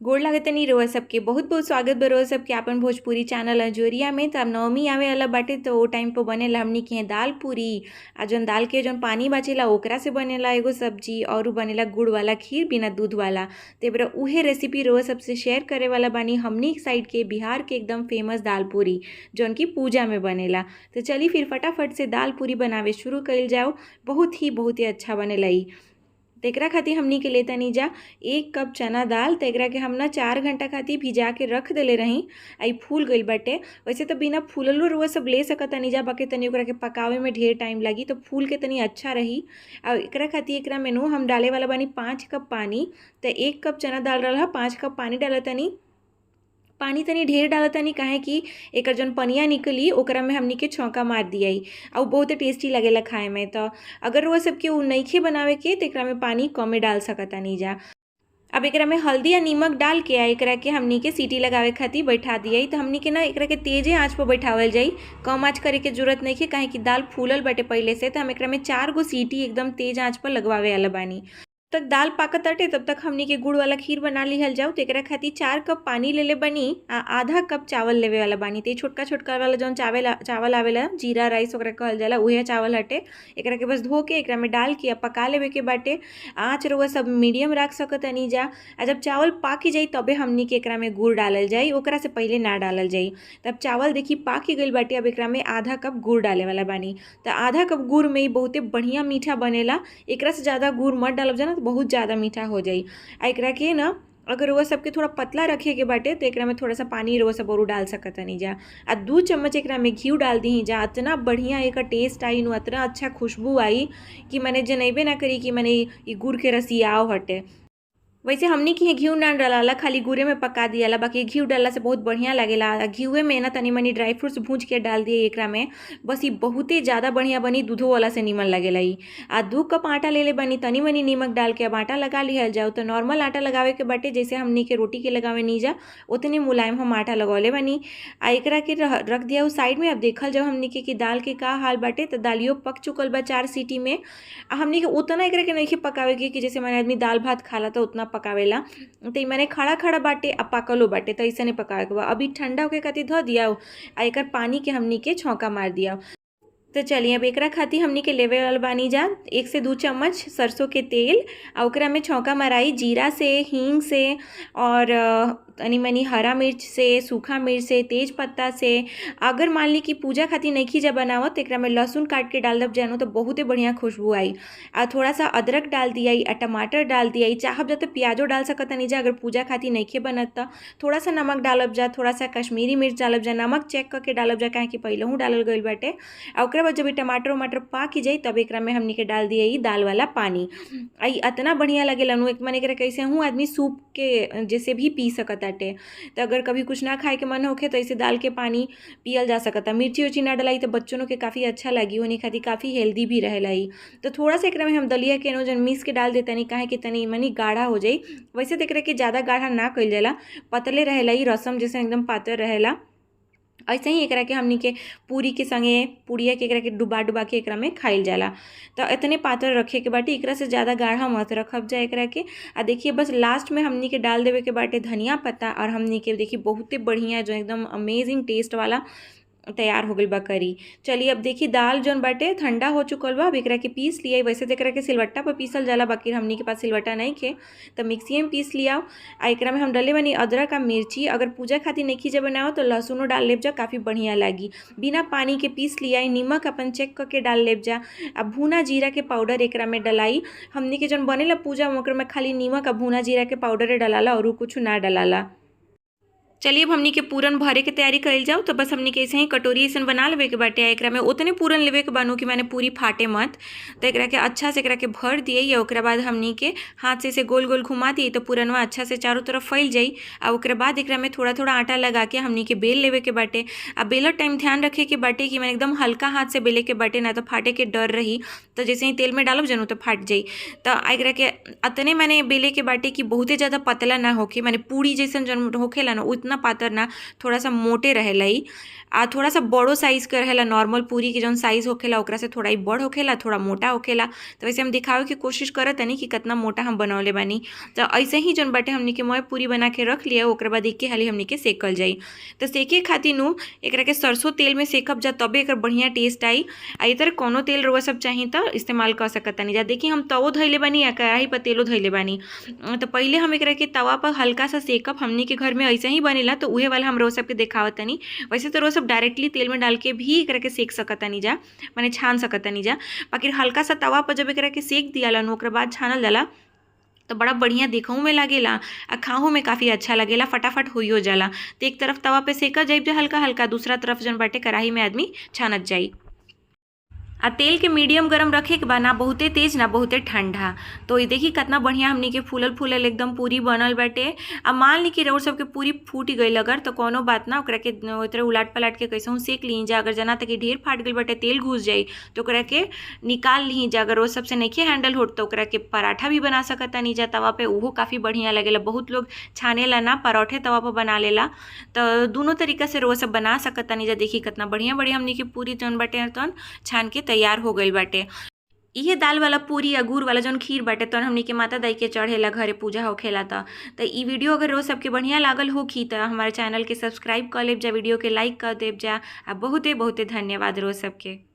गोड़ लागतनी रउआ सबके बहुत बहुत स्वागत बा रउआ सबके आपन भोजपुरी चैनल अंजोरिया में। तो अब नवमी आवे वाला बाटे तो ओ टाइम पर बनेला हमनी के यहाँ दाल पूरी आ जौन दाल के जौन पानी बाचेला ओकरा से बनेला एगो सब्जी और उ बनेला गुड़ वाला खीर बिना दूध वाला। तो एबरा उहे रेसिपी रउआ सबसे शेयर करे वाला बानी हमनी साइड के बिहार के एकदम फेमस दाल पूरी जौन की पूजा में बनेला। तो चली फिर फटाफट से दाल पूरी बनावे शुरू कइल जाओ। बहुत ही अच्छा बनेला ई। तो एकरा खातिर हमनी के लेतनी जा 1 कप चना दाल। तो एकरा के हम ना 4 घंटा खातिर भिजा के रख देले रही आ ई फूल गइल बाटे। वैसे तो बिना फूललो रुआ सब ले सकतनी जा, बाकी तनी ओकरा के पकावे में ढेर टाइम लगी तो फूल के तनी अच्छा रही। आ एकरा खातिर एकरा में नु हम डाले वाला बानी 5 कप पानी। तो 1 कप चना दाल रहा 5 कप पानी डालतनी। पानी तनी ढेर डालतनी काहे कि एकर जौन पनिया निकली ओकरा में हमनी के छौंका मार दियाई और बहुत टेस्टी लगेला खाए में। तो अगर वो सबके उ नइखे बनावे के तो एकरा में पानी कमे डाल सकतनी जा। अब एकरा में हल्दी या नीमक डाल के आ एकरा के हमनी के सीटी लगावे खातिर बैठा दियाई। तो हमनी के ना एकरा के तेजे आंच पर बैठावल जाई, कम आंच करे के जरूरत नहीं है काहे कि दाल फूलल बाटे पहले से। तो हम एकरा में 4 गो सीटी एकदम तेज आंच पर लगवावे वाला बानी। तक दाल पाकत ताटे तब तक हमनी के गुड़ वाला खीर बना लिहल जाओ। तो एकरा खातिर 4 कप पानी लेले बनी आ आधा कप चावल लेवे वाला बानी। तो छोटका छोटका वाला जौन चावल आवेला जीरा राइस ओकरा कहल जाला, उहे चावल हटे। एकरा के बस धो के एकरा में डाल के पका लेवे के बाटे। आँच रउआ सब मीडियम रख सकतनी जा। आ जब चावल पाकि जाई तबे हमनी के एकरा में गुड़ डालल जाई, ओकरा से पहले ना डालल जाई। तब चावल देखी पाकि गइल बाटे। अब एकरा में आधा कप गुड़ डाले वाला बानी। तो आधा कप गुड़ में ही बहुते बढ़िया मीठा बनेला। एकरा से ज़्यादा गुड़ मत डालब जाना तो बहुत ज़्यादा मीठा हो जाई। आ एकरा के ना अगर रउआ सबके थोड़ा पतला रखे के बाटे तो एकरा में थोड़ा सा पानी रउआ सब और डाल सकतनी जा। आ 2 चम्मच एकरा में घी डाल दी जा। इतना बढ़िया एकर टेस्ट आई नु, इतना अच्छा खुशबू आई कि मैंने जनैबे ना करी कि मैंने ई गुड़ के रसियाव हटे। वैसे हमनी के घी ना डाला, खाली गुड़े में पका दियाला, बाकी घी डालला से बहुत बढ़िया लगेला। घीवे में ना तनी मनी ड्राई फ्रूट्स भूज के डाल दिए एकरा में, बस ये बहुते ज़्यादा बढ़िया बनी, दूधो वाला से नीमन लगेला ई। आ 2 कप आटा ले ले बनी, तनी मनी नीमक डाल के अब आटा लगा लिहल जाओ। तो नॉर्मल आटा लगावे के बाटे, जैसे हमनी के रोटी के लगावे नी जा उतने मुलायम हम आटा लगौले बनी। आ एकरा के रख दिया साइड में। अब देखल जाओ हमनी के कि दाल के का हाल बाटे। तो दालियो पक चुकल बा 4 सीटी में। आ हमनी के उतना एकरा के नहीं पकावे के कि जैसे मैंने आदमी दाल भात खाला तो उतना पकावेला। तो मैंने खड़ा खड़ा बाटे आ पाकलो बाटे तो ऐसे नहीं पकावे के बा। अभी ठंडा होके खातिर धो दिया आ एकर पानी के हमनी के छौंका मार दिया। तो चलिए अब एकरा खातिर हमनी के लेवे वाला बानी जा 1 से 2 चम्मच सरसों के तेल आ ओकरा में छौंका माराई जीरा से, हींग से और तनी मनी हरा मिर्च से, सूखा मिर्च से, तेज पत्ता से। अगर मान ली कि पूजा खातिर नइखी जा बनावत तो एकरा में लहसुन काट के डाल दब जानो तो बहुत ही बढ़िया खुशबू आई। आ थोड़ा सा अदरक डाल दियाई आ टमाटर डाल दियाई। चाहब जा तो प्याजो डाल सकतनी जा अगर पूजा खातिर नइखे बनत तो। थोड़ा सा नमक डालब जा, थोड़ा सा कश्मीरी मिर्च डालब जा, नमक चेक करके डालब जा काहे कि पहलहूँ डालल गइल बाटे। आ ओकरा बाद जब टमाटर उमाटर पाकि जाई तब एकरा में हमनी के डाल दियाई दाल वाला पानी। आ इतना बढ़िया लगेला नु, एक माने एकरा कैसे हूँ आदमी सूप के जैसे भी पी सकता बाटे। तो अगर कभी कुछ ना खाए के मन होखे तो ऐसे दाल के पानी पियल जा सकता। मिर्ची उर्ची ना डलाई तो बच्चों के काफ़ी अच्छा लगी, उन्हीं खातिर काफ़ी हेल्दी भी रहेला ई। तो थोड़ा सा एकरा में हम दलिया के नो जन मिस के डाल देतनी काहे कि तनी मनी गाढ़ा हो जाई। वैसे तो एकरा के ज़्यादा गाढ़ा ना कइल जाला, पतले रहेला ई, रसम जैसे एकदम पातर रहेला। ऐसे ही एकरा के हमनी के पूरी के संगे पूड़िया के एकरा के डुबा डुबा के एकरा में खाइल जाला। तो इतने पातर रखे के बाटे, एकरा से ज़्यादा गाढ़ा मत रखब जाए एकरा के। आ देखिए बस लास्ट में हमनी के डाल देवे के बाटे धनिया पत्ता और हमनी के देखिए बहुते बढ़िया जो एकदम अमेजिंग टेस्ट वाला तैयार हो गई बा करी। चलिए अब देखिए दाल जौन बाटे ठंडा हो चुकल बा। अब एकरा के पीस लिया। वैसे तो एकरा के सिलवट्टा पर पीसल जाला, बाकी हमनी के पास सिलवट्टा नहीं खे तो मिक्सी में पीस लिया। आ एकरा में हम डले बनी अदरक आ मिर्ची। अगर पूजा खातिर नइखी जा बनाओ तो लहसुनो डाल लेब जा, काफ़ी बढ़िया लागी। बिना पानी के पीस लिया। नीमक अपन चेक करके डाल लेब जा। आ भुना जीरा के पाउडर एकरा में डलाई। हमनी के जौन बनेला पूजा में ओकरा में खाली नीमक आ भुना जीरा के पाउडर डलाला और कुछ ना डलाला। चलिए अब हमनी के पूरन भरे के तैयारी कइल जाओ। तो बस हमनी के ऐसे ही कटोरी ऐसे बना लेवे के बाटे। एकरा में उतने पूरन लेवे के बानू कि मैंने पूरी फाटे मत। तो एकरा के अच्छा से एकरा के भर दिए या ओकरा बाद हमनी के हाथ से ऐसे गोल गोल घुमा दिए तो पूरनवा अच्छा से चारों तरफ फैल जाई। आ ओकरा बाद एकरा में थोड़ा थोड़ा आटा लगा के हमनी के बेल लेवे के बाटे। आ बेलत टाइम ध्यान रखे के बाटे कि मैंने एकदम हल्का हाथ से बेले के बाटे, ना तो फाटे के डर रही। तो जैसे ही तेल में डालब जानू तो फाट जाई। तो एकरा के अतने मैंने बेले के बाटे कि बहुते ज़्यादा पतला ना होके, मैंने पूरी जैसन जन होखेला ना उतना उतना पातर ना, थोड़ा सा मोटे रहेला ई। आ थोड़ा सा बड़ो साइज़ के रहेला, नॉर्मल पूरी के जौन साइज़ होखेला ओकरा से थोड़ा ही बड़ होखेला, थोड़ा मोटा होखेला। तो वैसे हम दिखावे के कोशिश करत तनी कि कतना मोटा हम बनौले बानी। तो ऐसे ही जौन बाटे हमनी के मय पूरी बना के रख लिया, ओकरा बाद एके हाली हमनी के सेकल जाई। तो सेके खातिर नु एकरा के सरसों तेल में सेकब जा तबे एकर बढ़िया टेस्ट आई। आ ए तरह कौनो तेल रउआ सब चाही त इस्तेमाल कर सकतानी जा। देखी हम तवो धइले बानी आ कढ़ाई पर तेलो धइले बानी। तो पहिले हम एकरा के तवा पर हल्का सा सेकब, हमनी के घर में ऐसे ही बनेला तो उहे वाला हम रउआ सबके देखावतनी। वैसे तो रउआ सब डायरेक्टली तेल में डाल के भी एकरा के सेक सकतानी जा, माने छान सकतानी जा। बाकी हल्का सा तवा पर जब एकरा के सेक दियाला नु ओकरा बाद छानल जाला तो बड़ा बढ़िया देखहु में लागेला आ खाहू में काफ़ी अच्छा लागेला, फटाफट होइयो जाला। तो एक तरफ तवा पे सेकल जाइब जा हल्का हल्का, दूसरा तरफ जौन बाटे कढ़ाई में आदमी छानत जाई। आ तेल के मीडियम गरम रखे के बा, ना बहुते तेज़ ना बहुते ठंडा। तो ये देखी कितना बढ़िया हमनी के फूलल फूलल एकदम पूरी बनल बाटे। आ मान ली कि रउआ सबके पूरी फूट गईल अगर तो कोनो बात ना, ओकरा के ओतरे उलाट पलाट के कैसहू सेक लीही जा। अगर जना तक ढेर फाट गईल बाटे तेल घुस जाई तो ओकरा के निकाल लीही जा। अगर वो सबसे नइखे हैंडल होत तो ओकरा के पराठा भी बना सकतानी जा तवा पे, उहो काफ़ी बढ़िया लगेला। बहुत लोग छानेला ना, पराठे तवा पर बना लेला। तो दोनों तरीका से रउआ सब बना सकतानी जा। देखी कितना बढ़िया बढ़िया हमनी के पूरी जौन बाटे तौन छान के तैयार हो गईल बाटे। इहे दाल वाला पूरी आ गुड़ वाला जौन खीर बाटे तौन हमनी के माता दाई के चढ़ेला घरे पूजा होखेला। त ई वीडियो अगर रोज सबके बढ़िया लागल होखी त हमारे चैनल के सब्सक्राइब कर लेब जा, वीडियो के लाइक कर देब जा। आ बहुते बहुते धन्यवाद रोज सबके।